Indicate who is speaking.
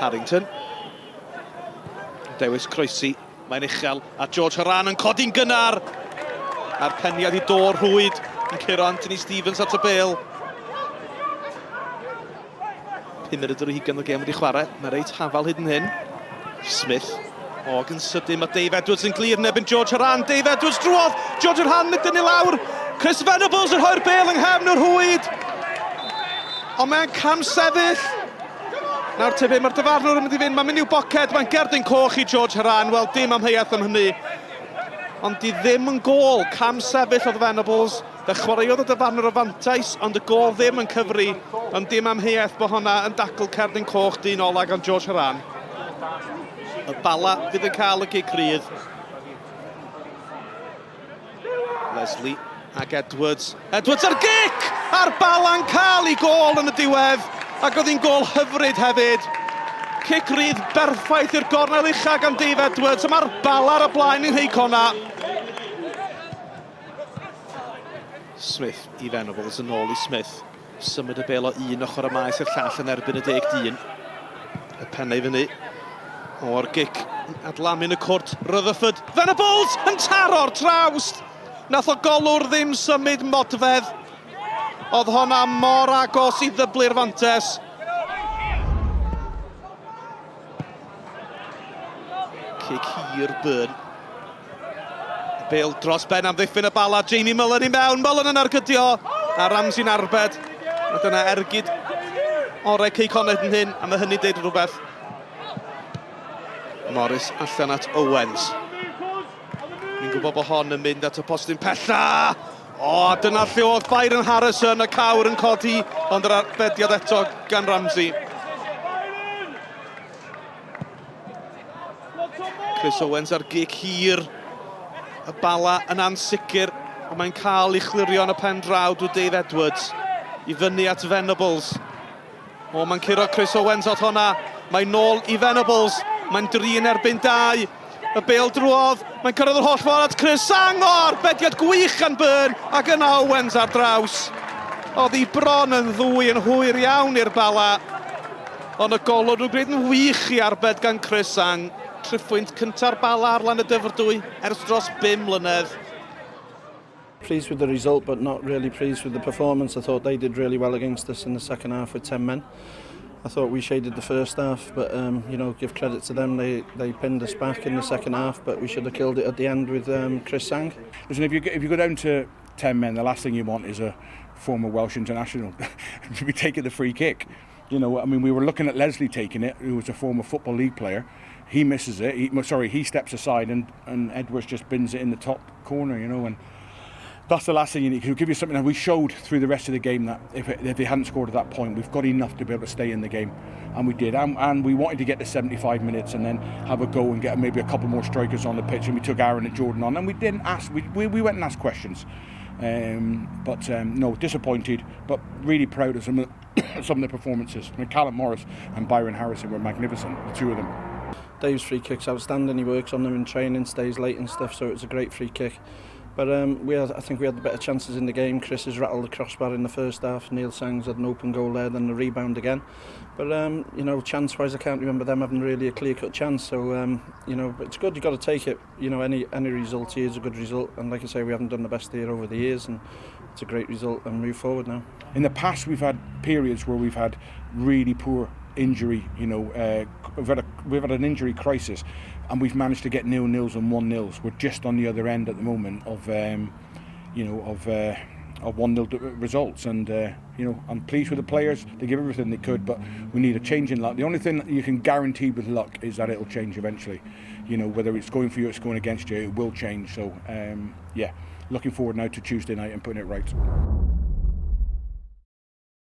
Speaker 1: Harrington. Dewis croesi, mae'n uchel, a George Haran yn codi'n gynnar! A'r peniad i dôr rhwyd yn curo Anthony Stevens at y bel. 5 munud ar hugain o'r gêm wedi chwarae, mae reit hafal hyd yn hyn. Smith, og yn sydyn, mae Dave Edwards yn glir yn erbyn George Haran. Dave Edwards drwodd, George Haran yn dynnu lawr. Chris Venables yn rhoi'r bel yng nghefn yr rhwyd. Ond mae'n cam sefyll. Nawr te be mae'r dyfarnwr yn mynd i fynd, mae'n mynd i'w boced, mae'n gerdyn coch i George Haran, wel dim amheuaeth am hynny. Ond di ddim yn gôl, cam sefyll oedd Venables, fe chwaraeodd y dyfarnwr o fantais, ond y gôl ddim yn cyfri, ond dim amheuaeth bod honna yn dacl cerdyn coch dyn ola gan George Haran. Y Bala fydd yn cael y gic rydd. Leslie ac Edwards. Edwards ar gic! A'r Bala'n cael ei gôl yn y diwedd. Ac oedd hi'n gôl hyfryd hefyd. Cic rydd berffaith i'r gornel ucha gan Dave Edwards. A mae'r Bala ar y blaen yng Nghei Connah. Smith i Venables yn ôl i Smith. Symud y bêl o un ochr y maes i'r llall yn erbyn y deg dyn. Y pennau fyny o'r gic adlamu yn y cwrt. Rutherford, Venables yn taro'r trawst! Nath o golwr ddim symud modfedd. Oedd honna mor agos i ddyblu'r fantes. Cic hir Byrne. Bale dros ben amddiffyn y Bala, Jamie Mullen i mewn, Mullen yn argydio, a Ramsey'n arbed. A dyna ergyd orau Cei Connah yn hyn, a mae hynny'n deud rhywbeth. Morris allan at Owens. Ni'n gwybod bod hon yn mynd at y postyn pella! O, dyna lle oedd Byron Harrison, y cawr yn codi, ond yr arbediad eto gan Ramsey. Chris Owens ar gic hir. Y Bala yn ansicr, ond mae'n cael ei chlirio yn y pen draw drwy Dave Edwards. I fyny at Venables. O, mae'n curo Chris Owens at honna. Mae'n nôl i Venables. Mae'n drin erbyn dau. Y bêl drwodd. Mae'n cyrraedd yr holl ffordd at Chris Sang. O, arbediad gwych gan Byrne. Ac yna Owens ar draws. Oedd hi bron yn ddwy yn hwyr iawn i'r Bala. Ond y golwr nhw'n gwneud yn wych i arbed gan Chris Sang. Triphwynt cynta'r Bala ar lan y Dyfrdwy ers dros bum mlynedd.
Speaker 2: Pleased with the result, but not really pleased with the performance. I thought they did really well against us in the second half with 10 men. I thought we shaded the first half, but um, you know, give credit to them. They they pinned us back in the second half, but we should have killed it at the end with um, Chris Sang.
Speaker 3: Listen, if you if you go down to 10 men, the last thing you want is a former Welsh international to be taking the free kick. You know, I mean, we were looking at Leslie taking it, who was a former Football League player. He misses it. He, sorry, he steps aside and, and Edwards just bins it in the top corner, you know, and that's the last thing you need. Because it'll give you something. And we showed through the rest of the game that if, it, if they hadn't scored at that point, we've got enough to be able to stay in the game. And we did. And, and we wanted to get to 75 minutes and then have a go and get maybe a couple more strikers on the pitch. And we took Aaron and Jordan on. And we didn't ask, we, we, we went and asked questions. Um, but um, no, disappointed, but really proud of some of some of the performances. I mean, Callum Morris and Byron Harrison were magnificent, the two of them.
Speaker 2: Dave's free kick's outstanding. He works on them in training, stays late and stuff, so it was a great free kick. But um, we had, I think we had the better chances in the game. Chris has rattled the crossbar in the first half. Neil Sangs had an open goal there, then the rebound again. But, um, you know, chance-wise, I can't remember them having really a clear-cut chance. So, um, you know, it's good. You've got to take it. You know, any, any result here is a good result. And like I say, we haven't done the best here over the years. And it's a great result and move forward now.
Speaker 3: In the past, we've had periods where we've had really poor injury, you know, uh, we've, had a, we've had an injury crisis and we've managed to get nil-nils and one-nils. We're just on the other end at the moment of, um, you know, of, uh, of 1-0 results and, uh, you know, I'm pleased with the players. They give everything they could, but we need a change in luck. The only thing that you can guarantee with luck is that it'll change eventually. You know, whether it's going for you or it's going against you, it will change. So, um, yeah, looking forward now to Tuesday night and putting it right.